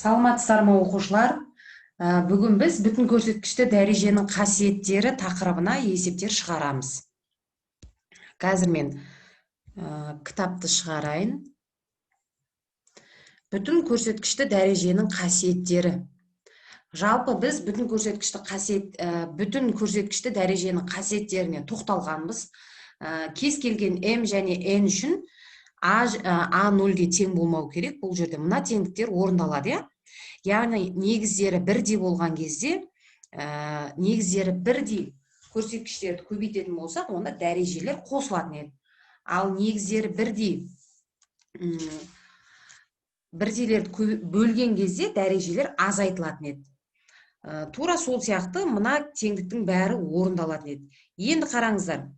Саламатсыздар ма, оқушылар? Бүгін біз бүтін көрсеткішті дәреженің қасиеттері тақырыбына есептер шығарамыз. Қазір мен кітапты шығарайын. Бүтін көрсеткішті дәреженің қасиеттері. Жалпы біз бүтін көрсеткішті қасиет, бүтін көрсеткішті дәреженің қасиеттеріне тоқталғанбыз. Кез келген m және n үшін а нөлге тең болмау керек. Бұл жерде мына теңдіктер орындалады, иә? Яғни негіздері бірдей болған кезде, негіздері бірдей көрсеткіштерді көбейтетін болсақ, онда дәрежелер қосылатын еді. Ал негіздері бірдейлерді бөлген кезде дәрежелер азайтылатын еді. Тура сол сияқты мына теңдіктің бәрі орындалатын еді. Енді қараңыздар.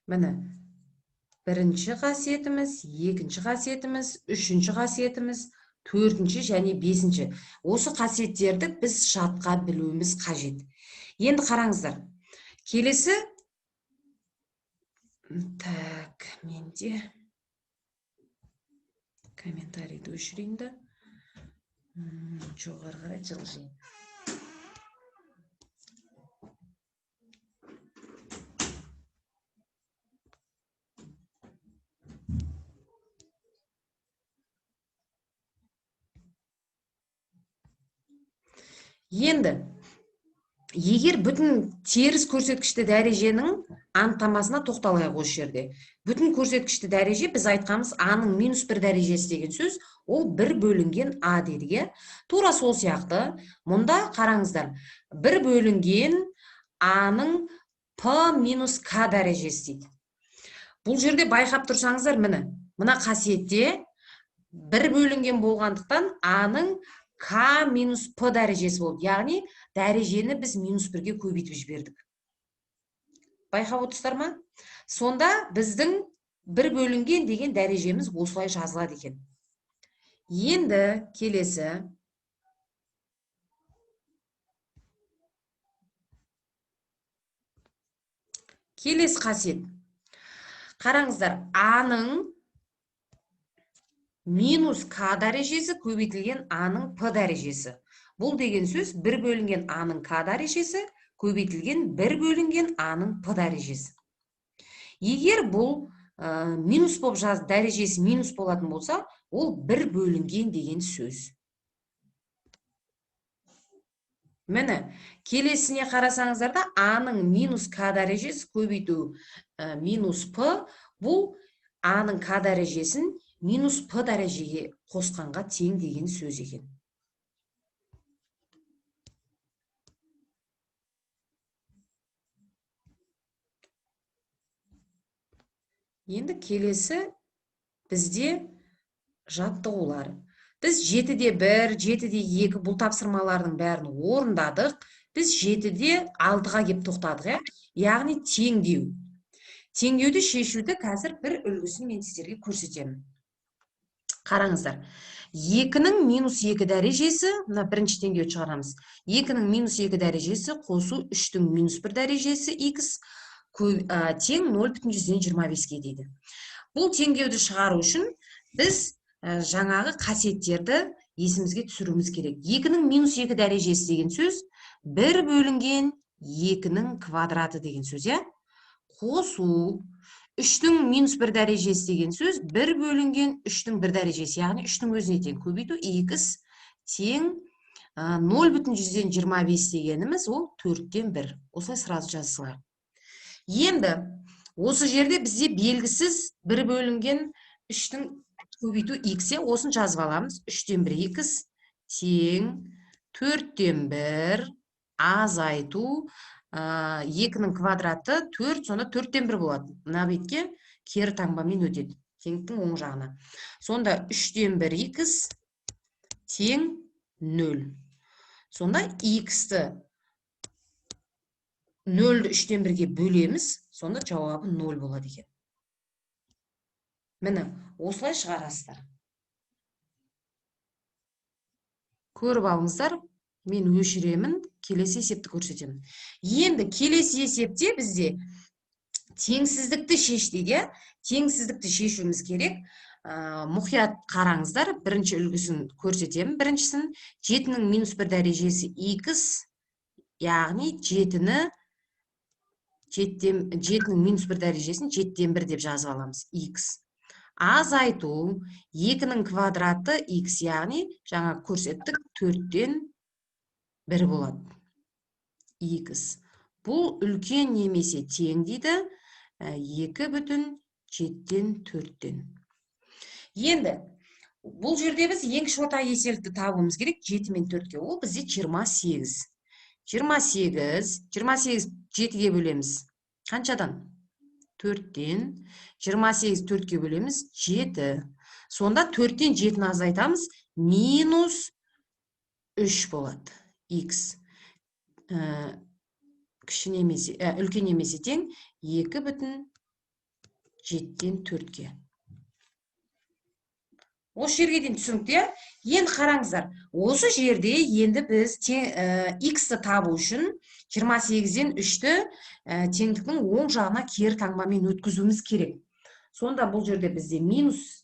Міне, бірінші қасиетіміз, екінші қасиетіміз, үшінші қасиетіміз, төртінші және бесінші. Осы қасиеттерді біз жатқа білуіміз қажет. Енді қараңыздар. Келесі, так, менде комментарийді өшірейін да. Жоғары қарай жылжиын. Енді, егер бүтін теріс көрсеткішті дәреженің анықтамасына тоқталайық осы жерде. Бүтін көрсеткішті дәреже біз айтқанымыз а-ның минус бір дәрежесі деген сөз, ол бір бөлінген а дедік, иә? Тура сол сияқты, мұнда қараңыздар, бір бөлінген а-ның п минус к дәрежесі дейді. Бұл жерде байқап тұрсаңыздар, міне, мына қасиетте бір бөлінген болғандықтан а-ның к минус п дәрежесі болды. Яғни дәрежені біз минус бірге көбейтіп жібердік. Байқап отырсыздар ма? Сонда біздің бір бөлінген деген дәрежеміз осылай жазылады екен. Енді келесі. Келесі қасиет. Қараңыздар, а-ның минус к дәрежесі көбейтілген а-ның п дәрежесі. Бұл деген сөз бір бөлінген а-ның к дәрежесі көбейтілген бір бөлінген а-ның п дәрежесі. Егер бұл минус болып жаз, дәрежесі минус болатын болса, ол бір бөлінген деген сөз. Міне, келесіне қарасаңыздар да, а-ның минус к дәрежесі көбейту минус п, бұл а-ның к дәрежесін минус п дәрежеге қосқанға тең деген сөз екен. Енді келесі бізде жаттығулар. Біз жетіде бір, жетіде екі бұл тапсырмалардың бәрін орындадық. Біз жетіде алтыға кеп тоқтадық, иә? Яғни теңдеу. Теңдеуді шешуді қазір бір үлгісін мен сіздерге көрсетемін. Қараңыздар, екінің минус екі дәрежесі, мына бірінші теңдеуді шығарамыз. Екінің минус екі дәрежесі қосу үштің минус бір дәрежесі х тең нөл бүтін жүзден жиырма беске дейді. Бұл теңдеуді шығару үшін біз жаңағы қасиеттерді есімізге түсіруіміз керек. Екінің минус екі дәрежесі деген сөз бір бөлінген екінің квадраты деген сөз, иә? Қосу үштің минус бір дәрежесі деген сөз бір бөлінген үштің бір дәрежесі, яғни үштің өзіне тең көбейту х тең нөл бүтін жүзден жиырма бес дегеніміз ол төрттен бір. Осылай сразу жаза салайық. Енді осы жерде бізде белгісіз бір бөлінген үштің көбейту х, осыны жазып аламыз. Үштен бір х тең төрттен бір азайту екінің квадраты төрт, сонда төрттен бір болады. Мына бетке кері таңбамен өтеді, теңдіктің оң жағына. Сонда үштен бір х тең нөл. Сонда х-ті нөлді үштен бірге бөлеміз, сонда жауабы нөл болады екен. Міне, осылай шығарасыздар. Көріп алыңыздар, мен өшіремін, келесі есепті көрсетемін. Енді келесі есепте бізде Теңсіздікті шеш дейді, иә? Теңсіздікті шешуіміз керек. Мұқият қараңыздар, бірінші үлгісін көрсетемін. Біріншісін 7-нің минус 1 дәрежесі x, яғни 7-ні 7-нің минус 1 дәрежесін 7-ден 1 деп жазып аламыз. X. Азайту 2-нің квадраты x, яғни жаңа көрсеттік 4-тен 1 болады. X. Бұл үлкен немесе тең дейді 2,7-тен 4-тен. Енді бұл жерде біз ең кіші орта еселікті табуымыз керек 7 мен 4-ке. Ол бізде 28. 28, 28 7-ге бөлеміз. Қаншадан? 4-тен. 28 4-ке бөлеміз, 7. Сонда 4-тен 7-ні азайтамыз, минус 3 болады. X. Кіші немесе, үлкен немесе тең 2,7-тен 4-ке. Осы жерге дейін түсінікті, иә? Енді қараңыздар, осы жерде енді біз x-ті табу үшін 28-ден 3-ті теңдіктің оң жағына кері таңбамен өткізуіміз керек. Сонда бұл жерде бізде минус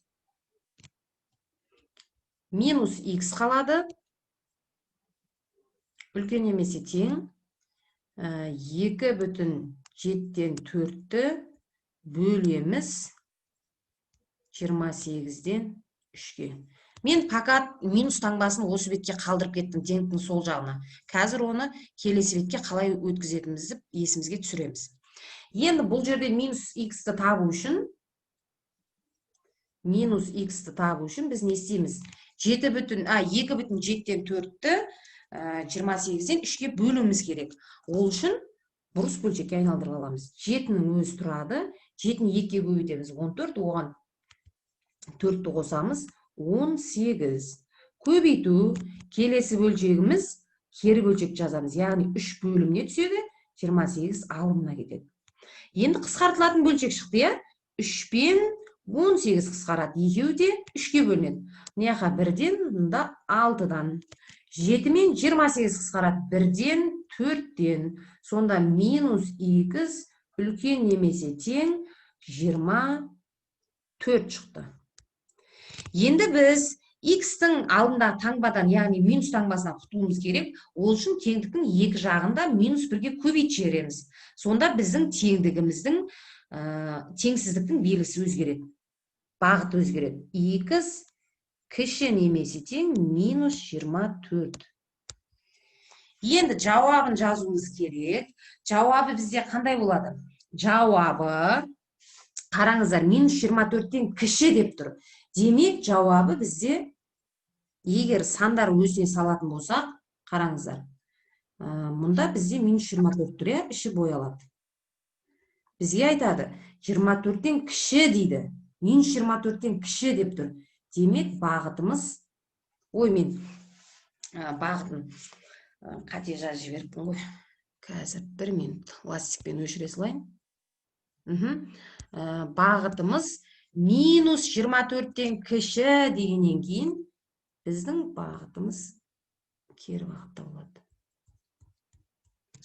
x қалады. Үлкен немесе тең 2,7-тен 4-ті бөлеміз 28-ден 3-ке. Мен пока минус таңбасын осы бетке қалдырып кеттім, теңдіктің сол жағына. Қазір оны келесі бетке қалай өткізетінімізді есімізге түсіреміз. Енді бұл жерде минус x-ті табу үшін, минус x-ті табу үшін біз не істейміз? Жеті бүтін, а, екі бүтін жетіден төртті, 28-ден 3-ке бөлуіміз керек. Ол үшін бұрыс бөлшекке айналдырып аламыз. 7-нің өзі тұрады. 7-ні 2-ге көбейтеміз, 14, оған 4-ті қосамыз, 18. Көбейту, келесі бөлшегіміз кері бөлшек жазамыз. Яғни 3 бөліміне түседі, 28 алымына кетеді. Енді қысқартылатын бөлшек шықты, иә? 3 пен 18 қысқарады. Екеуі де 3-ке бөлінеді. Мына жаққа 1-ден, мында 6-дан. 7 мен 28 қысқарады. 1-ден, 4-тен. Сонда минус x үлкен немесе тең 24 шықты. Енді біз x-тің алдындағы таңбадан, яғни минус таңбасынан құтылуымыз керек. Ол үшін теңдіктің екі жағында минус 1-ге көбейтіп жібереміз. Сонда біздің теңдігіміздің, теңсіздіктің белгісі өзгереді. Бағыты өзгереді. X кіші немесе тең минус 24. Енді жауабын жазуымыз керек. Жауабы бізде қандай болады? Жауабы, қараңыздар, минус 24-тен кіші деп тұр. Демек, жауабы бізде, егер сандар өзіне салатын болсақ, қараңыздар, мұнда бізде минус 24 тұр, иә, іші боялады. Бізге айтады, 24-тен кіші дейді. Минус 24-тен кіші деп тұр. Демек, бағытымыз, ой, мен, бағытын, қате жазып жіберіппін ғой. Қазір бір минут ластикпен өшіре салайын. Бағытымыз минус 24-тен кіші дегеннен кейін біздің бағытымыз кері бағытта болады.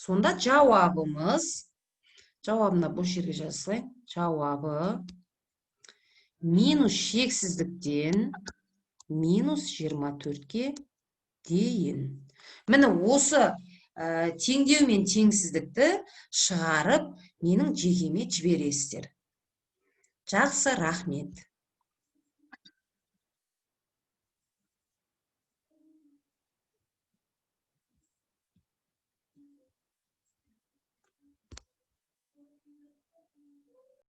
Сонда жауабымыз, жауабына бос жерге жаза салайын. Жауабы минус шексіздіктен минус 24-ке дейін. Міне осы, теңдеу мен теңсіздікті шығарып, менің жекеме жібересіздер. Жақсы, рахмет.